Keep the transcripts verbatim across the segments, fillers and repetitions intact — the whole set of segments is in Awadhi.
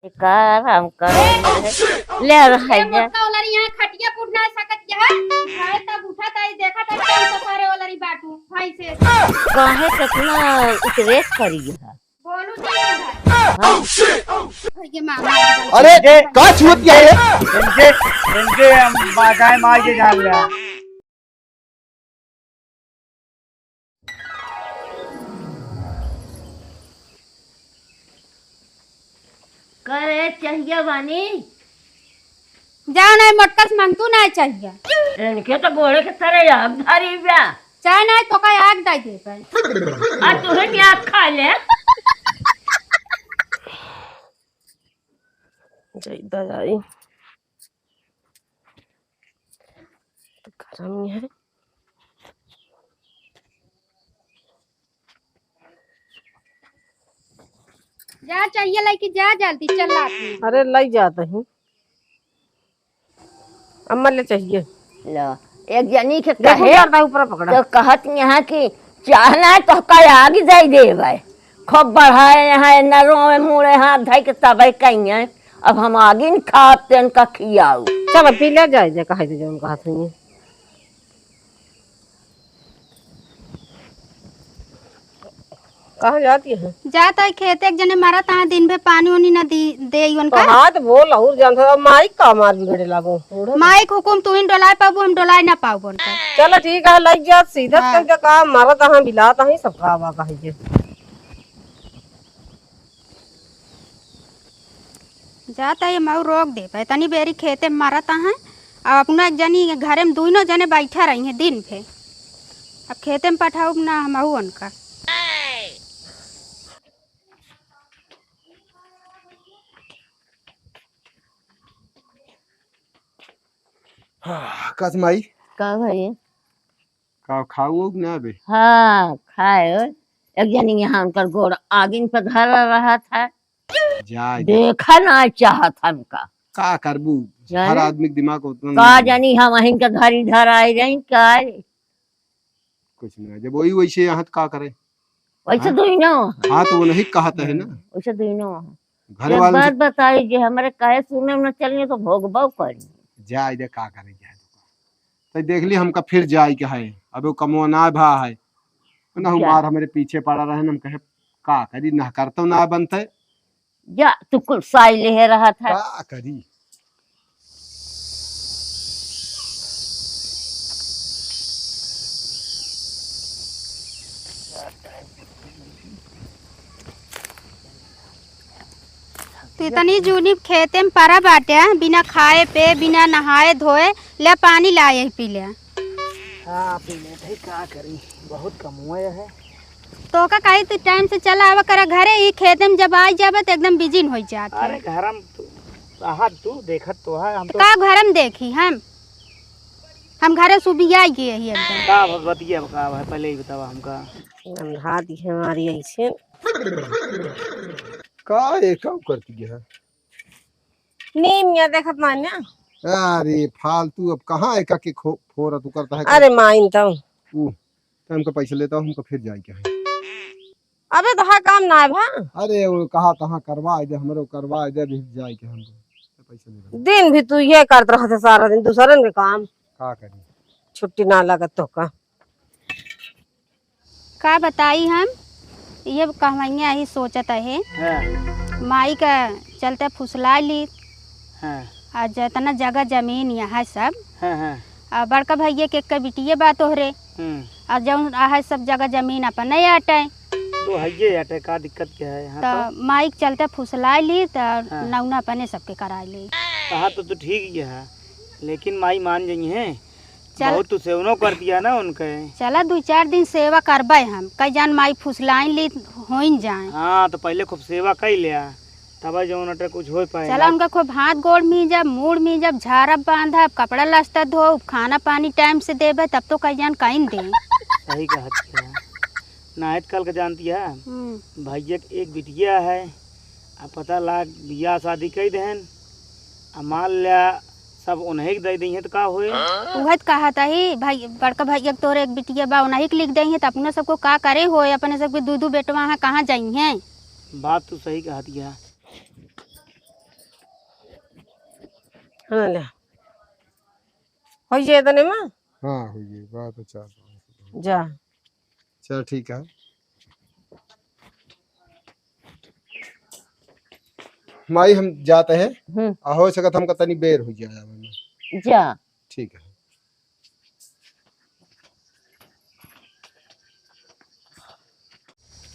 का आराम कर ले रह ये जा। मोटका वाला रे यहाँ खटिया पर उठ ना सकत यहाँ। भाई तब उठा ताई देखा था कौन सा सारे वाला रे बाटू भाई से। काहे कितना इतरेस करी है? बोलू नहीं है। हाँ। ये मामा अरे, का छुअत क्या है? इनके, इनके हम बाजाए मार के जान लिया। करे चाहिए बानी? जाओ नहीं, मोटकस मांगतू नहीं चाहिए। इनके तो गोड़े के तरे आग धरी बा। चाहे नहीं तो का आग दाई दे पाए। आ तू ही आग खा ले। जय दयाई। तो गरम ही है। जा चाहिए लइके जा जल्दी चल। अरे लई जात ही। अम्मा ले चाहिए। लो, एक जनी के देखो कहे यार, दाई ऊपर पकड़ा। तो कहत यहाँ कि चाह ना तो का आग जाई देवे। खूब बढ़ाए यहाँ नरों में मुड़े हाथ धई के तबे कहिए। अब हम आगिन खाब तेन का खियाऊ। चल पी ले जाए जे कहे दे जौन कहत हुई। कहाँ जाती है? जात है खेते, एक जने मरत है, दिन भर पानी उनी ना दी, दे उनका। तो हाथ बोल और जान था, माइक का मार बिगड़े लागो। माइक हुकुम तू ही डोलाए पाबू, हम डोलाए ना पाबू उनका। चलो ठीक है, लग जा सीधा हाँ। चल जा, का मरत है, बिलात है, सब का बा कहे जे। जात है, ये मऊ रोक दे पाए, तनी बेरी खेते में मरत है। अब अपना एक जनी घरे में दुइनो जने बैठा रही हैं दिन भे। अब खेते में पठाउब ना हमहू उनका। हाँ, कस माई? का भाई? का खाऊ हो कि ना बे? हाँ, खाए हो। एक जनी यहाँ उनकर गोड़ आगिन पे धरा रहा था। जाए दे। देखा ना चाहत हमका। का करबू? जाने? हर आदमी के दिमाग उतना का नहीं। जानी हम अहिन के धरी धराई रही का? कुछ ना, जब वही वैसे यहाँ तो का करे? वैसे हाँ? दुइनो। हाँ, तो वो नहीं कहत है ना। वैसे दुइनो। घर एक वाले बात से बताई जे हमरे कहे सुने न चलिए तो भोगबो करी। जाए दे, का करे, जाए दे। तो देख ली हमका फिर जाए के है, अब वो कमवा ना भा है। ना जा। हमार हमरे पीछे पड़ा रहे न, हम कहे का करी, ना कर तो ना बनते। जा, तू कुल साई लेहे रहत है। का करी? तू इतनी जूनी खेते में परा बाटे, बिना खाए पे, बिना नहाए धोए, ले पानी लाए पी ले। हाँ, पी ले भाई, का करी, बहुत कम हुआ है। तोका कही तू टाइम से चला आवा करा घरे, ई खेते में जब आई जाबे तो एकदम बिजी होइ जात है। अरे घर में तू, आहा तू देखत तो है, हम तो का घर में देखी हम? हम घरे सुबिया गए ही एकदम। का भ-, बतिया का है, पहले ही बतावा हमका। अंधा दी है हमारी ऐसे। का ये काम करती है? नीम या देखत ना ना। अरे फालतू, अब कहाँ एका के खो-, फोरा तू करता है? अरे माइन तो। ऊ, तो हमका पैसा लेता हूँ, हमका फिर जाए के है। अबे तो हा काम ना है भा। अरे वो कहा तहाँ करवा दे, हमरो करवा दे, अभी जाए के हम पैसा लेता हूँ। दिन भी तू ये करत रहत है सारा दिन, दूसरन के काम। का करी? छुट्टी ना लगत तो का। का बताई हम, ये कहवैया ही सोचत है। हाँ। माई का चलते फुसला ली। हाँ। आ जितना जगह जमीन यहाँ सब, हाँ, हाँ। आ बड़का भैया के एक बिटिये बा तोहरे। हम्म। आ जौन आहे सब जगह जमीन अपने आटे। तो हइये आटे, का दिक्कत क्या है? हाँ तो तो। माई के चलते फुसला ली, तो हाँ। नौना अपने सबके करा ली। कहा तो, तो ठीक ही है, लेकिन माई मान जाई है। चल। बहुत तू सेवनो कर दिया ना उनके। चला, दू चार दिन सेवा करबे हम, कई जान माई फुसलाइन ली होइन जाए। हाँ, तो पहले खूब सेवा कई लिया, तब जौन अटे कुछ हो पाए चला, ना। उनका खूब हाथ गोड़ मीजब, मूड़ मीजब, झारब बांधब, कपड़ा लस्ता धोब, खाना पानी टाइम से देबे, तब तो कई जान कइन दे। सही कहत है। ना आजकल के जानती है, हम्म। भैया के एक बिटिया है, अब पता लाग बियाह शादी कई देहन, आ मान ल्या सब उन्हीं के दे दी है तो का होए? उहे तो कहत ही, भाई, बड़का भैया के तोरे एक बिटिया बा, उन्हीं के लिख दे है, तो अपने सबको का करे होए, अपने सबके दू दू बेटवा हैं, कहाँ जाई हैं? बात तू सही कहत गया। हाँ, ले। होइ जाए तने माँ? हाँ, होइ जाए, बात अच्छा। जा। चल, ठीक है। माई, हम जाते हैं। हम्म। आ, हो सकत हमका तनी बेर होइ जाए आवे में। जा। ठीक है।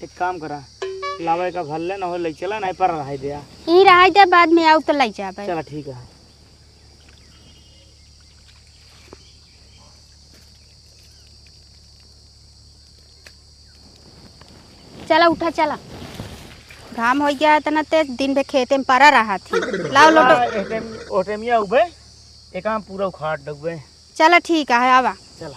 एक काम करा, लावा एका भर ले, ना हो लई चला, ना पर रहाई दे। ई रहाई दे, बाद में आउ त लई जाबे। चला, ठीक है। चला, उठा, चला। घाम होइ गया है इतना तेज, दिन भर खेते में परा रहा थी। लाओ लोटो। हाँ, ए टाइम, ओ टाइम ये उबे, एक आम पूरा उखाड़ डगबे। चला, ठीक है, आवा। चला।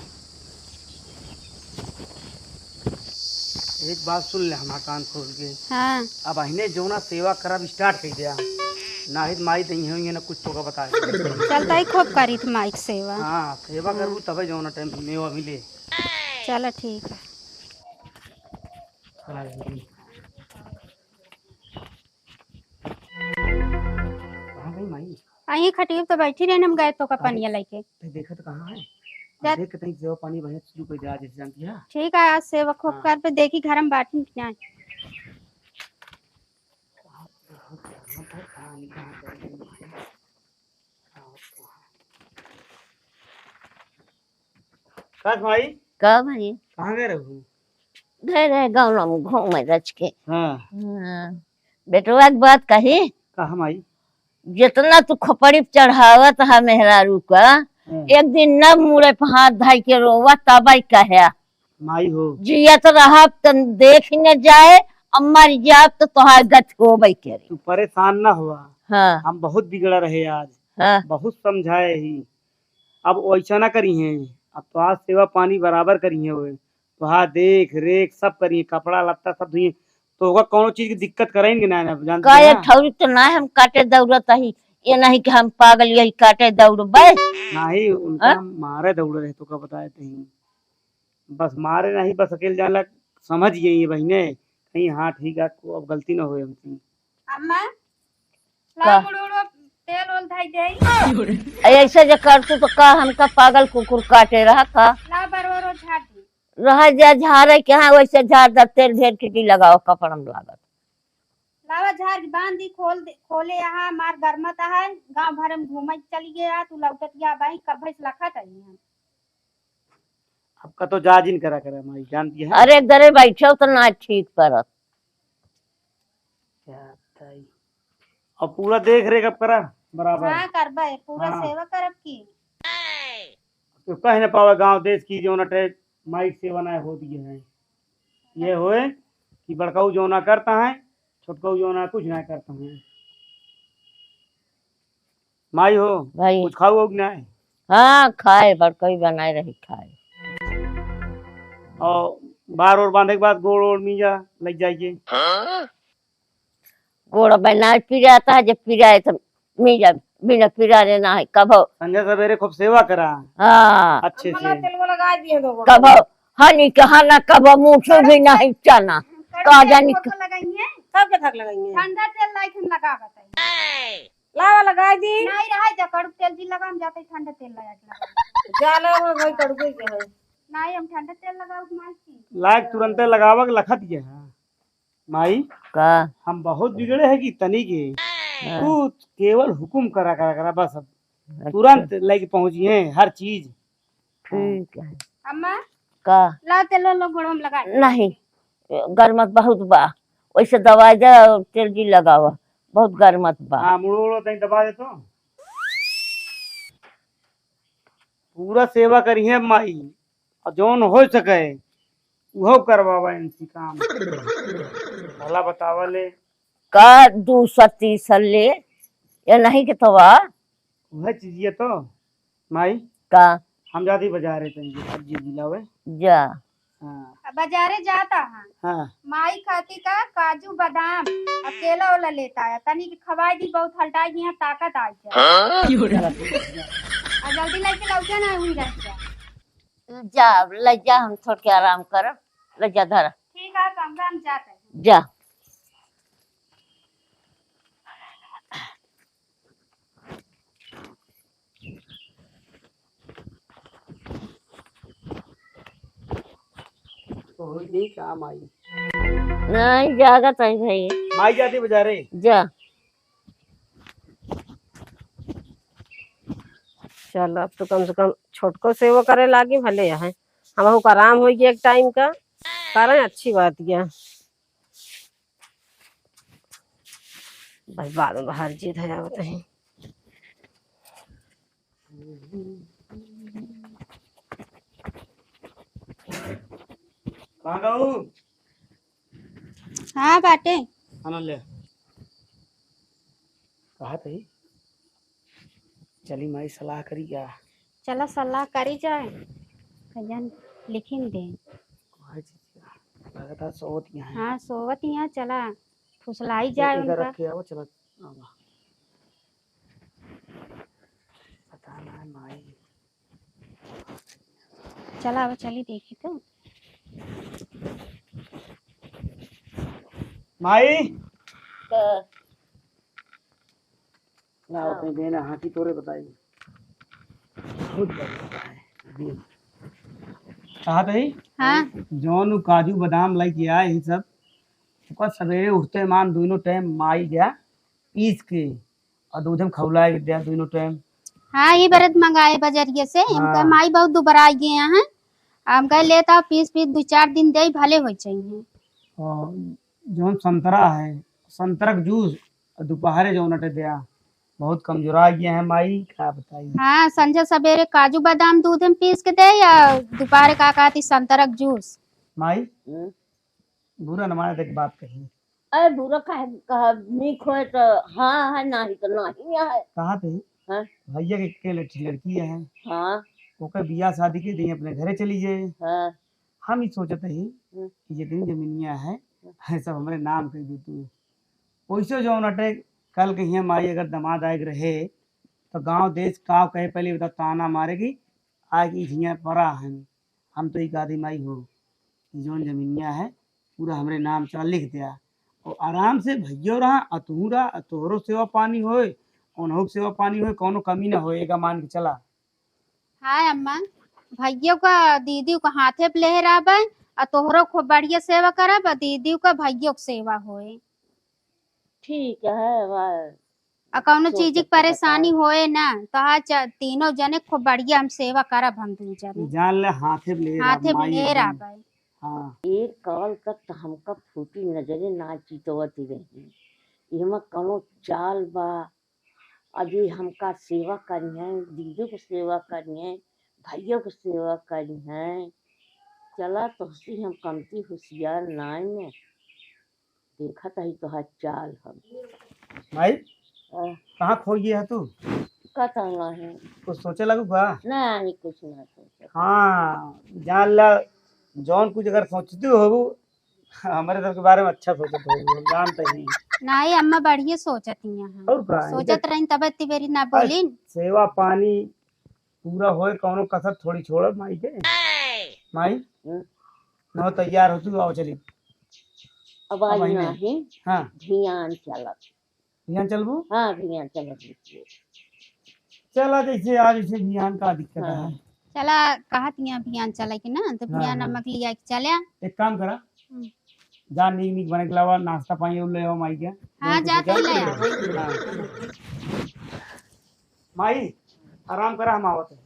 एक बात सुन ले हमार कान खोल के। हाँ। अब अहिने जौना सेवा करब start कइ दिया। नाहीं त माई दई है, ना कुछ तोका बताए। चलता ही खूब करी थी माई के सेवा। हाँ, सेवा हाँ। करबू तबे जौना टाइम मेवा मिले। चला, ठीक है। कहाँ गई माई? अहीं खटिया पे बैठी रहे, हम गए तोका अरे, पनिया लेके। ते देखत कहाँ है? जा। देख के तनी सेवा पानी बढ़िया शुरू कर दे आज, जैसे जानती है। ठीक है, आज सेवा खूब हाँ। कर पे देखी घर में बाटी कि ना। कस माई? का भाई? कहाँ गए रहू? गए रहे गाँव में घूमे रच के। हाँ। हाँ। बेटवा के बात कही। कहा माई? जितना तू खोपड़ी पे चढ़ावत हा मेहरारू का, हाँ। एक दिन न मुड़े पे हाथ धइ के रोवा, तब आई कहे। माई हो। जियत रहब त देख न जाए, अब मर जाब त तोहार गत होबे करे। तू परेशान न हुआ। हाँ। हम बहुत बिगड़ा रहे आज। हाँ। बहुत समझाए ही। अब वैसा ना करी हैं, अब तोहार सेवा पानी बराबर करी हैं, वो तोहार देख रेख सब करी हैं, कपड़ा लत्ता सब धोई हैं, तो ओकर कौनो चीज की दिक्कत कराइन कि ना, ना, जानते का ये हैं? ठौरी तो ना हम काटे दौड़त ही, ये नहीं कि हम पागल यही काटे दौड़बे। नहीं, उनका हाँ? हम मारे दौड़ रहे, तोका बताए थे ही। बस मारे नहीं, बस अकेल जान लग, समझ गई ये बहिने, कहीं हाँ ठीक है, को अब गलती ना होए हमसे। अम्मा, का? ला मुड़ उड़ तेल ओल धई दे। ऐसे जे करतू तो का हमका पागल कुकुर काटे रहा का? ला बरवा रो झाड़ दी। रह जा झारे के, हाँ, वैसे झाड़ दे, तेल ढेर के की लगाओ, कपड़ा में लागत। लावा झाड़ के बांध दी, खोल दे, खोले यहाँ मार गरमत है, गाँव भर में घूमे चली गया, तू लौटत गया बाई, कब भैंस लखत आई हम। अब का तो जा जिन करा करा माई, जानती है। अरे, घरे बैठो तो ना ठीक परत। क्या बताई? अब पूरा देख रेख अब करा बराबर। हाँ, करबे, पूरा हाँ। सेवा करब की। तो कह न पावे गांव देश की जो ना टे माई सेवा ना होती है। ये होए कि बड़काऊ जो ना करता है, छोटकाऊ जो ना कुछ ना करता है। माई हो, भाई। कुछ खाऊ हो कि नाय? हाँ, खाए, बड़कई बनाए रही, खाए। और बार और बांधे के बाद गोड़ ओड़ मीजा लग जाइए। गोड़ बनाए पिराता है, जब पिराए तो मीजा, बिना पिराए ना है, कभो। संझा सवेरे खूब सेवा करा। हाँ। अच्छे से। तेल वो लगा दिए दो गोड़। कभो हनी के हना, कभो मूठो भी नहीं चना। का जानी क- लगाइए। कब के थक लगाइए? ठंडा तेल लाई हम लगा बताइए। लावा लगाई दी। नहीं रहा, जा कड़ू तेल जी लगा, हम जाते ठंडा तेल लगा के लगा। जाना हो भाई, कड़ू के है। नहीं, हम ठंडा तेल लगाओ, माई की। लायक तुरंते लगावा के लखत गया है। माई, का? हम बहुत बिगड़े हैं कि तनी के। हाँ। तू केवल हुकुम करा, करा, करा, बस अब। अच्छा। तुरंत लेके पहुंचिए हर चीज। ठीक है। अम्मा, का? ला तेल लो, गोड़ में लगा। नहीं, गरमत बहुत बा, वैसे दवाई दे और तेल जी लगावा, बहुत गरमत बा। हाँ, मुड़ो उड़ो तनी दबा दे तो। पूरा सेवा करी है माई, और जौन हो सके उहो करवावा इनसे काम। भला बतावा ले। का दू सौ तीस ले, ये नहीं के तो बा। वह चीज ये तो माई। का? हम जाती बाजारे तनी सब्जी उब्जी लावे। जा। हाँ। अब बाजारे जाता है। हाँ। माई खाती का काजू बादाम, अकेला वाला लेता है। तनी के खवाई दी, बहुत हल्टा गई है, ताकत आ गया। हाँ? और जल्दी लेके लौटे ना, हुई रह गया। जा, ले जा, हम थोड़ के आराम करब। ले जा, धरा। ठीक है, कमरा में जाते हैं। जा। होई नहीं काम आई। नहीं, जागत है भाई। माई जाती बाजारे। जा। चल, अब तो कम से कम छोटको सेवा करे लागी, भले है। हमहू का आराम होई गया एक टाइम का। करें, अच्छी बात गया। बस बाद में बाहर जी धया बताई। कहाँ गऊ? हाँ, बाटे। खाना ले। कहा तही? चली माई सलाह करी क्या? चला सलाह करी जाए। कजन लिखिन दे। कहा जी क्या? लगता सोवत यहाँ है। हाँ, सोवत यहाँ, चला फुसलाई जाए इधर उनका। रखे आओ, चला। आवा। पता ना माई। चला, अब चली देखी तो। माई। का? ना, हाँ। अपने देना, हाँ, की तोरे बताई। बहुत बढ़िया है। कहा तही? हाँ। जौन उ काजू बादाम लेके आए, यही सब। ओकर सवेरे उठते मान दोनों टाइम माई गया पीस के और दूध में खौला के दिया दोनों टाइम। हाँ, ये बरत मंगाए बजरिया से। हम कहे, हाँ। माई बहुत दुबराई गए हैं। हम कहे, लेता पीस पीस दो चार दिन दे, भले हो चाहिए। और जौन संतरा है, संतरा के जूस, और दोपहरे जौन अटे दिया, बहुत कमजोरा गया है माई, का बताई। हाँ, संझा सवेरे काजू बादाम दूध में पीस के दे, या दोपहरे का कहती संतरा के जूस। माई, हम्म। बुरा न माने, देख बात कही। अरे बुरा काहे कहा, नीक होए तो हाँ है, नाही तो नाही है। कहा थे, हाँ। भैया के एक लड़की, लड़की है। हाँ। ओकर बियाह शादी के दिन अपने घरे चली जाए। हाँ। हम ही सोचत ही हम्म। कि जितनी जमीनिया है, हम्म। है सब हमरे नाम कर दे तू। वैसे जौन अटे, कल कहिए माई अगर दामाद आए के रहे, तो गांव देश का कहे, पहले बता ताना मारेगी, आज ई झिया परा है। हम तो ई कहती माई हो, कि जौन जमीनिया है, पूरा हमरे नाम चला लिख दिया। और आराम से भैयो रहा, आ तू रहा, आ तोहरो सेवा पानी होए, उनहु के सेवा पानी होए, कौनो कमी ना होए, एगा मान के चला। हाँ अम्मा, भैयो का दीदी का हाथे पे ले रहबे, आ तोहरो खूब बढ़िया सेवा करब, आ दीदी का भैयो के सेवा होए। ठीक है, वाह। आ कौनो चीज की परेशानी होए ना, तो आज तीनों जने खूब बढ़िया हम सेवा करब, हम दू जने। जान ले, हाथे पे ले हाथे पे ले रहबे। हाँ। एक काल तक तो हमका फूटी नजरे ना चितवत रही। एमा कौनो चाल बा, अभी हमका सेवा करिहैं, दीदी के सेवा करिहैं, भैया के सेवा करिहैं। चला तोहसे हम कमती होशियार नाई न। देखत ही तोहार चाल हम। माई, हाँ। कहाँ खो गया है तू? कतहूँ नहीं। कुछ सोचे लगू का? नहीं, कुछ ना सोचे। हाँ, जान ला, जौन कुछ अगर सोचती होबू, हमरे सब के बारे में अच्छा सोचत होबू, हम जानते ही। नहीं, अम्मा बढ़िया सोचत ही हैं। और का? सोचत रही तब इतनी बेरी ना बोलिन। सेवा पानी पूरा होए, कौनो कसर थोड़ी छोड़ब माई के। माई, हम्म। न तैयार हो तू, आओ चली। अब आज अब आई नहीं। नहीं। हाँ। भियान चलब। भियान चलबू? हाँ, भियान चलब। चला, जैसे आज इसे भियान का दिक्कत हाँ। है। चला, कहत यहाँ भियान चले के ना, तो हाँ, भियान हाँ। नमक लिया के चले। एक काम करा, हम्म। जा नीक नीक बने के लावा, नाश्ता पानी और ले आओ माई के। हाँ, जाते ले आओ। हाँ। माई, आराम करा, हम आवत हैं।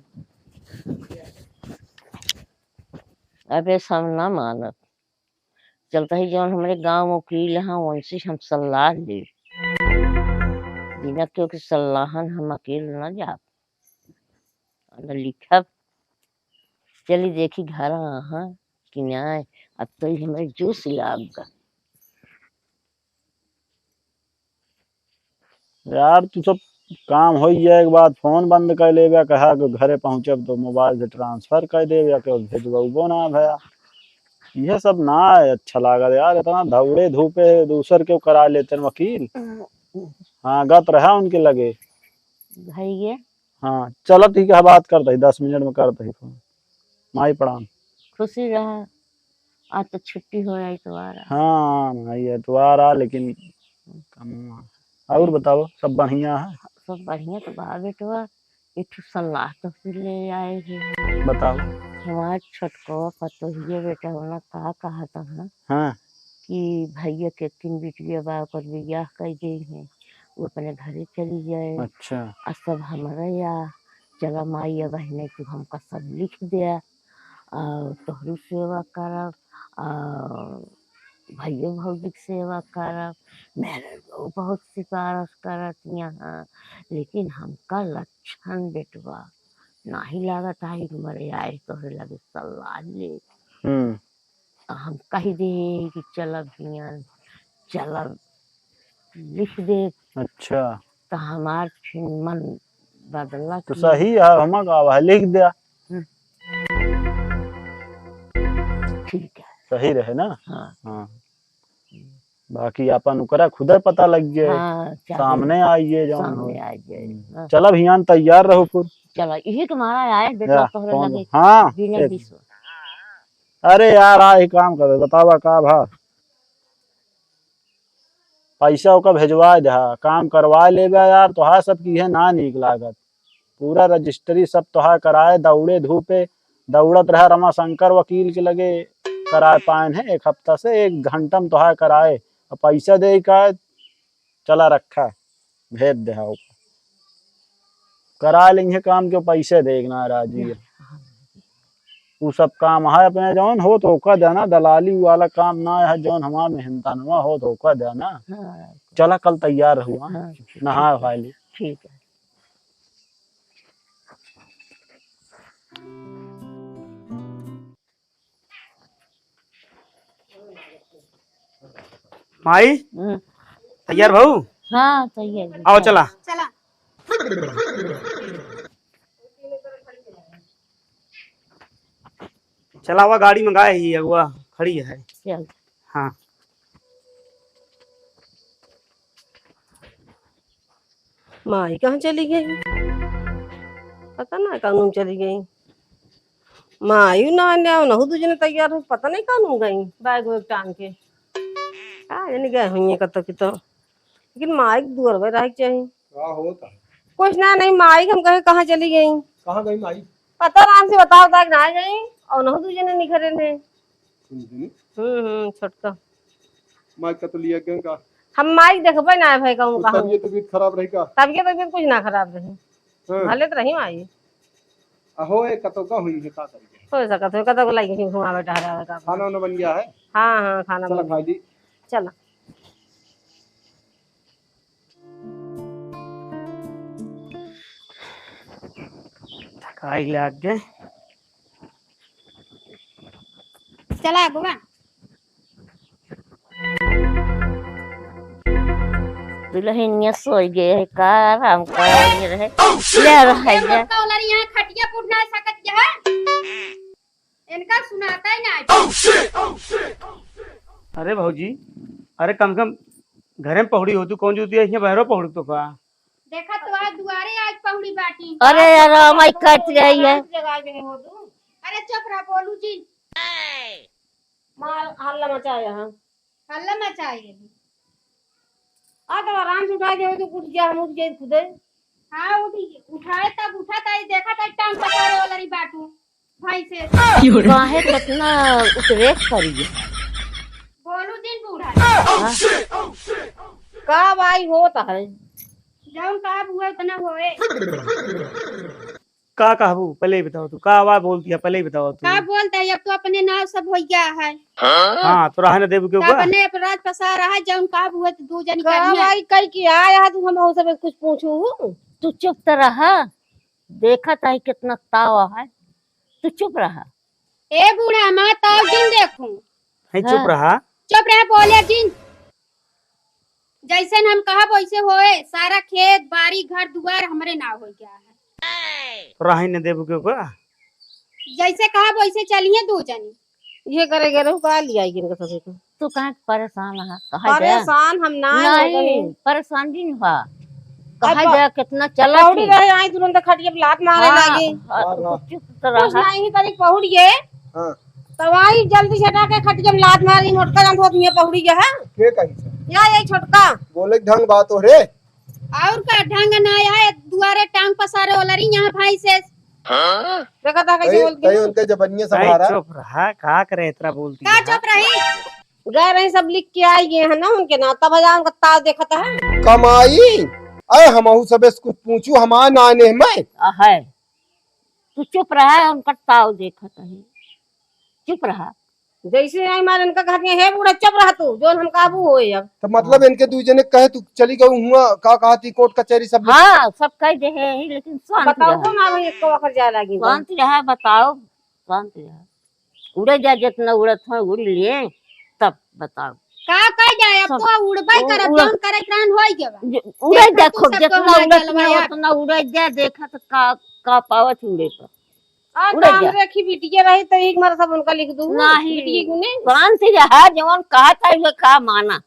अबे सब ना मानत। चलता ही जौन हमरे गाँव वकील हैं, उनसे हम सलाह ले। बिना केहू के सलाहन हम अकेल ना जाब। न लिखब। चली देखी घर आहा कि नाय। अब तो ई हमरे जोश लाग गा। यार, तू सब काम होई जाए के बाद फोन बंद कर लेबे, कहा कि घरे पहुँचब तो मोबाइल से ट्रांसफर कर देबे, या केहू भेजबो ना भया। यह सब ना है अच्छा लागत यार, इतना दौड़े धूपे दूसर के करा लेते हैं वकील। हाँ, गत रहा उनके लगे। भैया। हाँ, चलत ही का बात करत ही, दस मिनट में करत ही फोन। माई प्रणाम। खुशी रहा, आज तो छुट्टी हो, इतवार आ। हाँ, माई इतवार आ, लेकिन कम आ। और बताओ, सब बढ़िया है? सब बढ़िया तो बा बेटवा, एक ठो सलाह तो फिर ले आए हैं। बताओ। हमार छोटकवा पतोहिया बेटा होना का कहत है हाँ। कि भैया के तीन बिटिया बा, ओकर बियाह कर दे हैं, वो अपने घरे चली जाए। अच्छा। आ सब हमरा या चला माई या बहने, तू हमका सब लिख दे, और तोहरो सेवा करब, और भैया भौजी के सेवा करब। मेरे बहुत सिफारिश करत यहाँ, लेकिन हमका लक्षण बेटवा नाही लागत है कि मरे आए तोहरे लगे सलाह ले। हम्म। तो हम कह दे कि चलब हियन, चलब, लिख दे। अच्छा। तो हमार फिर मन बदला तो कि सही है, हम का है, लिख दिया। हम्म। ठीक है। सही रहे ना? हाँ। हाँ। बाकी अपन ओकरा खुदे पता लग गए, हाँ, चाहे सामने आइए जौन हो। सामने आ जाए, हम्म। हाँ। चलब हियान तैयार रहो फिर। चला, यही तुम्हारा आए बेटा या, तोहरे कौन? लगे हाँ, बिना एक विश्वास। अरे यार, आ ही काम करे, बतावा का भा? पैसा ओका भेजवा दे, काम करवा लेबे यार, तोहार सब की है ना नीक लागत। पूरा रजिस्ट्री सब तोहार कराए, दौड़े धूपे, दौड़त रहा रमाशंकर वकील के लगे, कराए पाएन है एक हफ्ता से, एक घंटा में तोहार कराए, और पैसा दे का चला रखा, भेज दे, हाँ, ओका। करा लेंगे काम, क्यों पैसे देखना है राजी है। उ सब काम है अपने जौन हो तो ओका देना, दलाली वाला काम ना है, जौन हमार मेहनतनवा हो तो ओका देना। हाँ। चला कल तैयार रहुआ, हाँ, नहा वहा ली। ठीक है। माई, हम्म। तैयार भाऊ? हाँ, तैयार है। आओ, चला। चला। चला, वह गाड़ी मंगाए ही, अगुआ खड़ी है। चल। हाँ। माई कहाँ चली गई? पता ना कहाँ चली गई। माई ना आने, नहु दू जने तैयार हो, पता नहीं कहाँ गई, बैग वैग टांग के। का जाने गए हुई है कतो की तो। लेकिन माई के दुअर पे रहे के चाही। का होता? कुछ ना, नहीं, माई के हम कहे कहाँ चली गई। कहाँ गई माई? पता ना, हमसे बताओ तक ना गई, और नहु दू जने निकरे ने। हम्म, हम्म, छोटका। माई का तो लिया गया का? हम माई देखबे ना है भाई, कहूँ तो कहाँ। तबियत, तबियत खराब रही का? तबियत, तबियत कुछ ना खराब रही। हाँ। भले तो रही माई। अहो, ए, कतो का हुई है, का करी? हो सकत हो, कतो को लाइके घुमावे टहरावे का। खाना वाना बन गया है? हाँ, हाँ, खाना चला बन गया। खा ली। चला। थकाई लाग गए। चला बुआ। दुल्हनिया सोई गए है का? आराम कर रहे। ले रहा है ये। मोटका वाला यहाँ खटिया पर ना सकत है। इनका सुनाता ही ना। अरे भौजी, अरे कम से कम घरे में पहुड़ी हो तू, कौन जूती है, यहाँ बहरो पहुड़ी तो का? देखा तो आज दुआरे आज पहुड़ी बाटी। अरे यार, हमारी कट गई है। जगह में हो तू। अरे चुप रहा, बोलू जी। मार हल्ला मचाया है। हल्ला मचाए अभी। आ तो आराम से उठा दे, तो उठ गया, हम उठ गए खुदे। हाँ, उठ गए। उठाए तब उठा था, देखा था टांग पकड़े वाला रही बाटू। भाई से। काहे कितना उतरेक करी है? बोलू जिन बूढ़ा। हाँ। का भाई होता है? जौन का बुआ उतना होए। का कहबू, पहले ही बताओ तू, का आवाज बोलती है, पहले ही बताओ तू। का बोलता है, अब तो अपने नाव सब हो गया है। हाँ, तो रहे न देबू के तो ऊपर। अपने अपराध पसार रहा है, जौन का बुआ तो दू जनी का करिया। भाई कई की आया है, तू हम सब कुछ पूछू? तू चुप तो रहा, देखा ताई कितना ताव है, तू चुप रहा। ए बूढ़ा, हमार ताव जिन देखू। नहीं, चुप हाँ। रहा। चुप रहा, बोले जिन। जैसे हम कहब वैसे होए, सारा खेत, बारी, घर, दुआर हमरे नाव हो गया है। राही न देबू के ऊपर। जैसे कहब वैसे चलिए दू जनी। ये करे गए रहू का लिया इनका ससुर को? तू कहाँ के परेशान है? कहाँ जा? परेशान हम ना हो नहीं, गए। परेशान जिन हुआ। कहाँ अब जा, कितना चला पहुड़ी थी। रहे, आई तुरंत खटिया पे लात मारे हाँ, लागी। हाँ, हाँ। चुप तो कुछ रहा। नहीं करी पहुड़िए। हाँ। तो वही जल्दी से हटा के खटिया में लात मारी, मोटका जान होत नहीं पहुड़ी गया है। के कही से? या यही छोटका। बोले ढंग बात हो रे। और का ढंग ना आया है, दुआरे टांग पसारे वाला रही यहाँ भाई से। देखा था कैसे तई, बोलती तई है। उनके जबनिया तई संभारा। चुप रहा, का करे इतना बोलती का है? चुप रही? गए रही, सब लिख के आई गए हैं ना उनके नाम, तब जा उनका ताव देखत है। कमाई, अरे हमहू सबे से कुछ पूछू, हमार नाने में। अहै, तू चुप रहा, उनका ताव देखत है, चुप रहा। जैसे आई मार इनका घर में है बूढ़ा, चुप रहा तू, जोन हम काबू होए अब। तो मतलब इनके दुई जने कहे तू चली गऊ हुआ, का कहा थी कोर्ट कचहरी सब? हाँ, सब कह दे है ही, लेकिन शांत बताओ रहा। तो ना भाई, एक आखर जाए लागी तो। शांत रहा, बताओ, शांत रहा। उड़े जा, जितना उड़त हो उड़ लिए, तब बताओ। का कह जाए, अब सब तो उड़बे उ-, करब, उड़- जौन करे के रहन होई गवा। ज-, उड़े देखा जा तू खूब, सबको जितना हमार उड़त जलवा हो, है। उतना उड़े जा, देखा तो का, का पावत उड़े पर। और उड़े काम जा। देखी बिटिया रही तो एक मार सब उनका लिख दूँ। नहीं। बिटिया गुने। शांत रहा, जवन कहा था उहे का माना।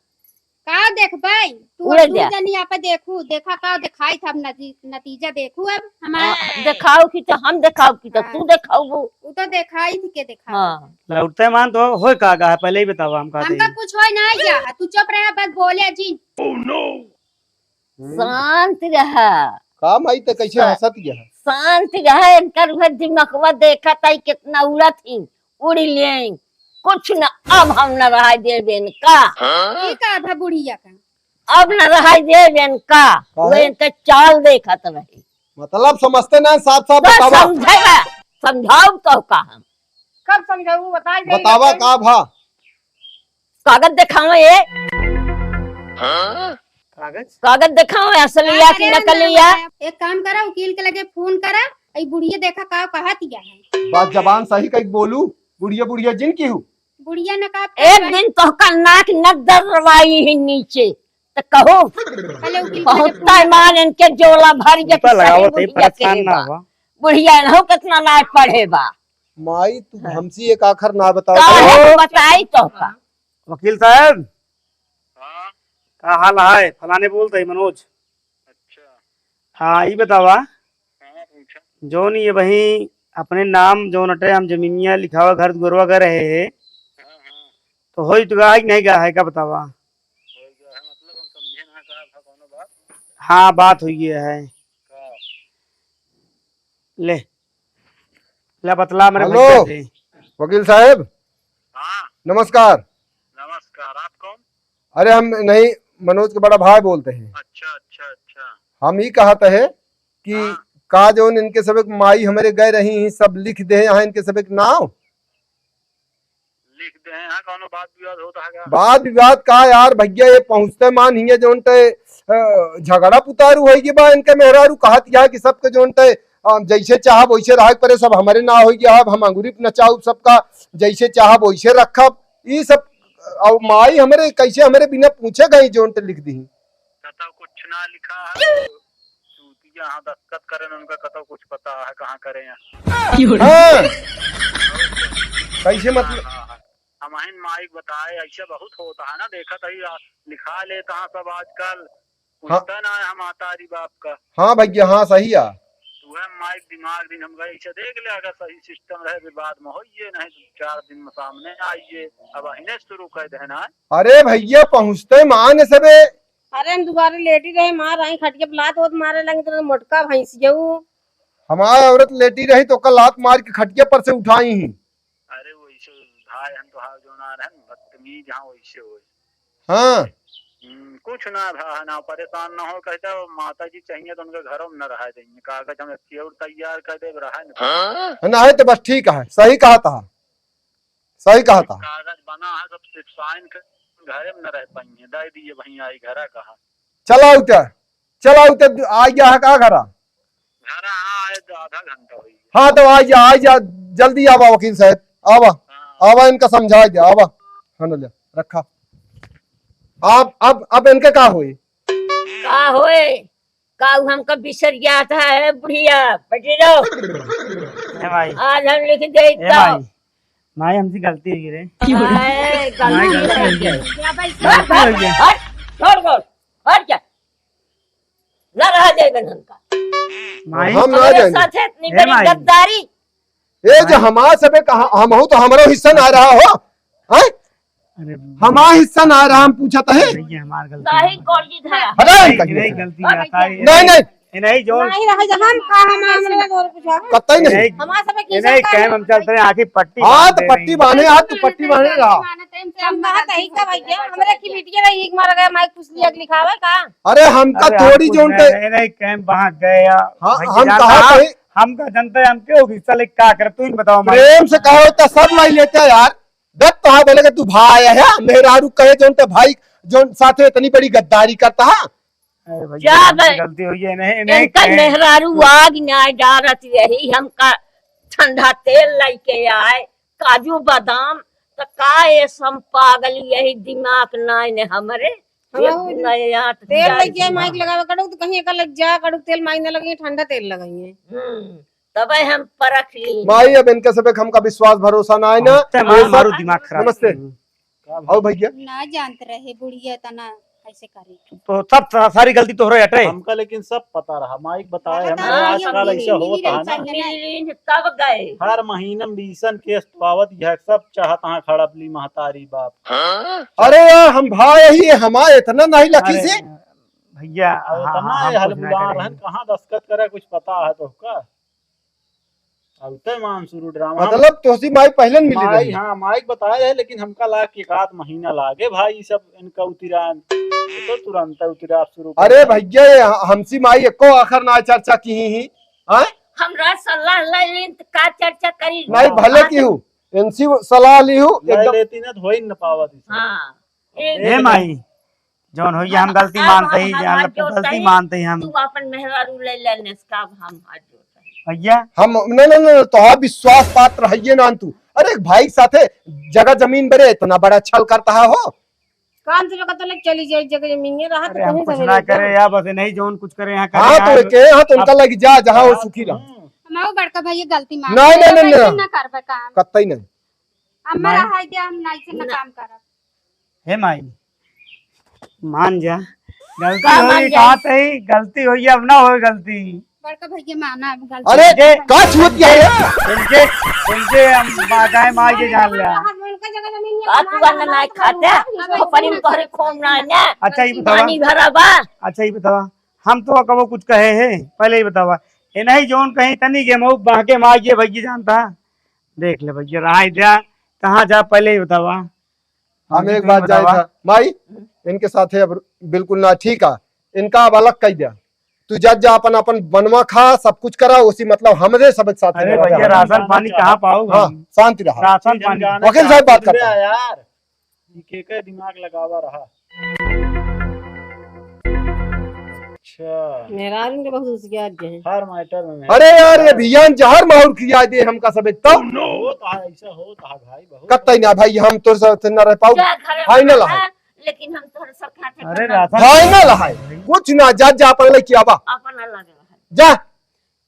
का देखबै? तू उड़े अब तू जा। जनी आप देखू, देखा का दिखाई था, अब नती-, नतीजा देखू अब। हमार हाँ, देखाओ कि तो हम देखाओ कि तो हाँ। तू देखाओ वो। उ तो देखाई थी के देखा। हाँ। लौटते मान तो होय का गा है, पहले ही बतावा हम का हमका देई। कुछ होय ना गया है, तू चुप रहा, बस बोले जी। हम्म। शांत रहा। का माई ते कैसे शा-, हंसत गया है? शांत रहा, इनकर उहे दिमागवा देखा ताई कितना उड़त ही, उड़ लें। कुछ न, अब हम न रहा देबे इनका। हाँ? ई का था बुढ़िया का? अब न रहा देबे इनका। काहे? वो इनके चाल देखत रही। मतलब समझते ना, साफ साफ तो बतावा। समझावा, समझाऊ तो का हम। कब समझाऊ, बताई जाई बतावा लेकिन। का भा? कागज देखावा ये। हाँ? कागज? कागज देखावा, असलिया का की करे नकलिया? ना? एक काम करा, वकील के लगे फोन करा, ई बुढ़िया देखा का कहत या है। बात जबान सही कही बोलू, बुढ़िया बुढ़िया जिन की हूँ। बुढ़िया न का एक दिन तोहका नाक न दरवाई ही नीचे, त कहू। पहले वकील के लगे बहुत फोन करा। मान इनके जोला भर गया कि सही लगावत है, बुढ़िया परेशान के ना बा। हुआ। बुढ़िया इनहू कितना ना पढ़े बा। माई, तू हाँ। हमसे एक आखर ना बताओ। काहे हेलो? बताई तोहका? वकील साहब। हाँ। का हाल है? फलाने बोलत है, मनोज। अच्छा। हाँ, ई बतावा। हाँ, पूछा। जौन ये वही अपने नाम जौन अटे हम जमीनिया लिखावा घर दुआरवा कर रहे हैं, हाँ, हाँ। तो होई तो गा कि नहीं गा है, का बतावा? होई गा है, मतलब हम समझे ना का था कौनो बात। हाँ, बात हुई है। का? ले, ले बतला मेरे हेलो, भैया से। वकील साहब। हाँ। नमस्कार। नमस्कार, आप कौन? अरे हम नहीं, मनोज के बड़ा भाई बोलते हैं। अच्छा, अच्छा, अच्छा। हम ई कहत है कि हाँ। का जौन इनके सब एक माई हमरे गए रही हैं, सब लिख दे यहाँ इनके सब एक नाव। लिख दे हैं, कौनो बात विवाद होत है का? बात विवाद का यार भैया, ये पहुँचते मान हिये जौन ते, अ, झगड़ा पुतारू होई के बा इनके मेहरारू कहत यहाँ कि सबके जौन ते, अ, जैसे चाहब वैसे रहे परे, सब हमरे ना होई गया, अब हम अंगुरी पे नचाऊ सबका, जैसे चाहब वैसे रखब। ई सब, अ, माई हमरे कैसे हमरे बिना पूछे गई जौन ते लिख दी। कतौ कुछ ना लिखा है, चूतिया हाँ दस्तखत करें, उनका कतौ कुछ पता है कहाँ करें यहाँ। हाँ। कैसे मतलब? हाँ, हाँ, हाँ। हमहिन माइक बताए, ऐसे बहुत होता है ना, देखत ही आ, लिखा लेता है सब आजकल, हाँ। पूछता ना है हम महतारी बाप का। हाँ भैया, हाँ सही है। तो वह माइक दिमाग दिन हम गए, ऐसे देख ले, अगर सही सिस्टम रहे, विवाद में होइए, नहीं दो चार दिन में सामने आइए, अब अहिने शुरू कर देना है। अरे भैया, पहुँचते मान सबे। अरे हम दुबारे लेटी रहे, मार आई खटिया पे लात ओत मारे लगी, तो मोटका भैंस जाऊ। हमार औरत लेटी रही तो ओकर लात मार के खटिया पर से उठाई ही। अरे वैसे भाई हम तो हाव जो ना रहन, बदतमीज हाँ वैसे होए। हाँ। हम्म, कुछ ना भा, ना परेशान ना हो, कहते हो माता जी चाहिए तो उनके घरों में न रहा देंगे, कागज हम एक और तैयार कर दे रहा है ना। हाँ? ना है तो बस ठीक है, सही कहा था। सही कहा था। कागज बना है, सब साइन कर, घरे में न रह पाएंगे, दे दिए भैया, ई घरा कहा। चला उतर, चला उतर, आ गया है का घरा? घरा, हाँ, आए तो आधा घंटा हो गया। हाँ, तो आ जा, आ जा, जल्दी आवा वकील साहब, आवा, हाँ। आवा, इनका समझा दे, आवा। हाँ, ले, रखा। अब, अब, अब इनके का होई? का होए? का उ हमका बिसर गया था, ए बुढ़िया, बैठी रहो। ए माई। आज हम लिख दे ए तो। माई, माई, हमसे गलती हो गई रे। आए, माई, गलती गलती हो हो गई। गई। गलती हो गई। हट, छोड़, छोड़, हट जा। ना रहा जाए बन हमका। माई। हम ना तोरे जाएंगे। साथे इतनी ए बड़ी माई। गद्दारी। ए, जो हाँ। हमार सबे कहा, हमहू तो हमरो हिस्सा ना रहा हो, हैं? अरे हमार हिस्सा ना रहा, हम पूछत है। भैया, हमार गलती साहिल है। कौन की धरा? हटा नहीं, इनका नहीं, ये। गलती है, सारी नहीं, नहीं, ए नहीं, जौन नहीं रहे, जब हम का, हम, हम लगा और कुछ है। कतई नहीं। ए नहीं, हमारे सब ए किसी नहीं, का कैम हम चलते हैं, आखिर पट्टी हाँ, बांध तो दे पट्टी रही। बांधे, हाँ, तू पट्टी बांधे रहा। हम बात यही का भैया, हमरे की मीटिंग रही, एक मार गया, माइक पूछ लिया कि लिखावे का? अरे, हमका अरे, थोड़ी आपको जौन नहीं, पे नहीं, नहीं, कैम वहाँ गए या हाँ, भैया हम जानता कहा है, थे? हमका जनता है, हम क्यों गुस्सा लेके का करे, तू ही बताओ, माइक। प्रेम से कहो तो सब लाई लेते हैं यार। गत तो हाँ बोले कि तू भाई है, मेहरारू कहे जौन ते भाई, जौन साथे इतनी बड़ी गद्दारी करता है। अरे भैया, जा हमसे बे। गलती हुई है, नहीं, नहीं, इनका कहे। मेहरारू आग न्याय डारत यही, हमका ठंडा तेल लेके आए, काजू बादाम, त का ये सब पागल यही दिमाग नाय ने हमरे? हाँ, ये वो नया याद तेल जाए लेके आए, दिमाग। माइक लगावे, कड़ू तो कहीं एका लग जा, कड़ू तेल माइक न लगे, ठंडा तेल लगाइए। हम्म, तबे हम परख ली। माई, अब इनके सबे हमका विश्वास भरोसा ना है ना। नमस्ते माँ, ये सब मारू दिमाग खराब। नमस्ते। का और भैया? ना जानत रहे बुढ़िया तना कैसे करे। तो सब सा-, सारी गलती तोहरे हटे। हमका लेकिन सब पता रहा, माइक बताए, पता हमरे रहा, आजकल ये ऐसे होत है ना। चाहिए ना। मिली तब गए। हर महीना में बीसन केस तो आवत, यह सब चाहत हाँ खड़प ली महतारी बाप। अरे यार, हम भाई ही, हमारे इतना नहीं लखी अरे से। भैया, अब हाँ, इतना हाँ, ये हम कुछ ना हलबुला करेंगे। रहन, कहाँ दस्तखत करे, कुछ पता है तो का? अब ते मान शुरू ड्रामा। मतलब तोसी माई पहले न मिली माई, रही? हाँ, माई के बताए रहे, लेकिन हमका लाग के एक आध महीना लागे भाई, ई सब इनका उतिरान, ये तो तुरंत उतिरा शुरू कर अरे दे। भैया, ये ह-, हमसी माई एको आखर ना चर्चा की ही, हाँ? हमरा सलाह ले लेन त का चर्चा करी? नहीं, भले की हूँ, इनसी सलाह ली हूँ, ले एकदम। लेती ना, धोई न पावत इसे। हाँ। ए ए माई, जौन होई हम गलती अब मानते ही, हम जान हाथ ले, जोड़ते गलती ही, मानते ही हम। तू अपन मेहरारू ले ले, नेसका अब हम हाथ जोड़ते ही। भैया। हम, न, न, न, तोहार विश्वास पात्र हइये ना तू। अरे, एक भाई के साथे जगह जमीन बरे, इतना बड़ा छल करता है हो। काम से लगा तो लग चली जाए, जगह जमीन में रहा तो अरे, हम कहीं कुछ से ना मिलता। करे यार, बस नहीं जौन कुछ करे यहाँ करे हाँ, तो यार। एक, हाँ, तो उनका अब लगी जा, जहाँ वो हाँ, सुखी रहो। हम्म। हम आओ बड़का भैया गलती मान नहीं, ले, नहीं, नहीं, ऐसे नहीं। ना करबे काम। कतई नहीं। अब मैं माई। रहा है कि हम नहीं से ना ना। काम करब। हे माई, मान जा, गलती का होई, मान जाई? कहा तई, गलती होई, अब ना होई गलती। बड़का भैया माना, अब गलती अरे, हो गई। का छुअत क्या है? इनके, इनके हम बाकाए मार के जान लिया। उनका जगह जमीन में का तू हमारा गंदा हमारा नाई खाते? हमारा खोपड़ी में तोहरे खून ना है ना? अच्छा, ये बतावा। पानी भरा बा। अच्छा, ये बतावा, हम तो कबो कुछ कहे हैं, पहले ही बतावा। ये नहीं जौन कहीं तनी के मऊ बहके मार के भैया जानता। देख ले भैया, रहा जा, कहाँ जा, पहले ही बतावा। हम एक बात जाए था, माई, इनके साथे अब बिल्कुल ना ठीक है, इनका अब अलग कह दिया। तू जा, जा अपन, अपन बनवा खा, सब कुछ करा, उसी मतलब हमरे सब साथे अरे रहा। भैया, राशन पानी कहाँ पाओ हाँ, हम? शांति रहा। राशन पानी। वकील साहब बात करता है। यार, ई के के दिमाग लगावा रहा। अच्छा। मेहरारू के बहुत होशियार जे हैं। हर मैटर में अरे यार, ये भियान जहर माहुर खिया दे हमका सब एकदम। होत है, ऐसा होत है भाई, बहुत। कतई ना भाई, हम तोर साथ ना रह पाऊ। क्या घर में फाइनल है। है, लेकिन हम तोहरे सब खाते अरे खाते राशन फाइनल है, कुछ ना, जा, जा, अपन लेके आवा। अपन अलग है। जा।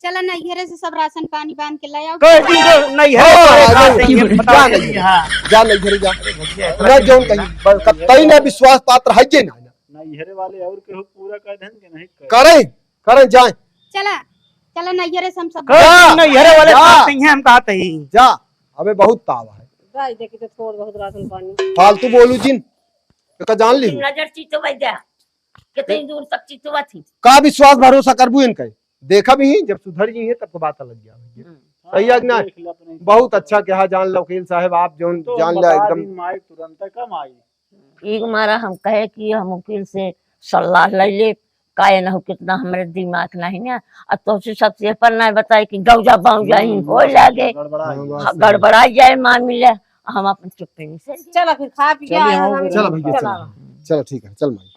चला नैहरे से सब राशन पानी बांध के ले आओ। कह दी तो नैहरे हाँ, वाले हाँ, बात जा, है, ये जा, बता जा दे। नैहरे। हाँ। जा नैहरे जा। अरे भैया, ना जौन कहीं, कतई ना विश्वास पात्र है जे ना। नैहरे वाले और केहू पूरा कर देन के नहीं कर। करे, करे जाए। चला, चला नैहरे से हम सब कह दी जा, नैहरे वाले जा। बात नहीं है, हम कहते ही। जा, अबे बहुत ताव है। भाई देखी तो थोड़ बहुत राशन पानी। फालतू बोलू जिन, तो का जान ली? नजर चीतो भाई जा, कितनी दूर तक चीतो थी। का विश्वास भरोसा करबू इनका? देखा भी ही, जब सुधर गई है, तब तो बात अलग गया भैया। हम्म। सही है कि ना? देख ले अपने बहुत अच्छा कहा, जान लो वकील साहब, आप जौन तो जान बता लिया एकदम। दिन माई तुरंत कम आई। एक मारा हम कहे कि हम वकील से सलाह ले ले, काहे ना हो, कितना हमरे दिमाग नहीं ना, आ तो से सबसे पर ना बताए कि गौजा बाउजा ही हम्म, हो लागे, गड़बड़ा हाँ, गया। बात हाँ, सही है। गड़बड़ा जाए मामला, हम अपन चुप्पे से चला फिर खा पी के चलिए, आया हम हम चला भैया, चला। चला। चला, ठीक है, चल माई।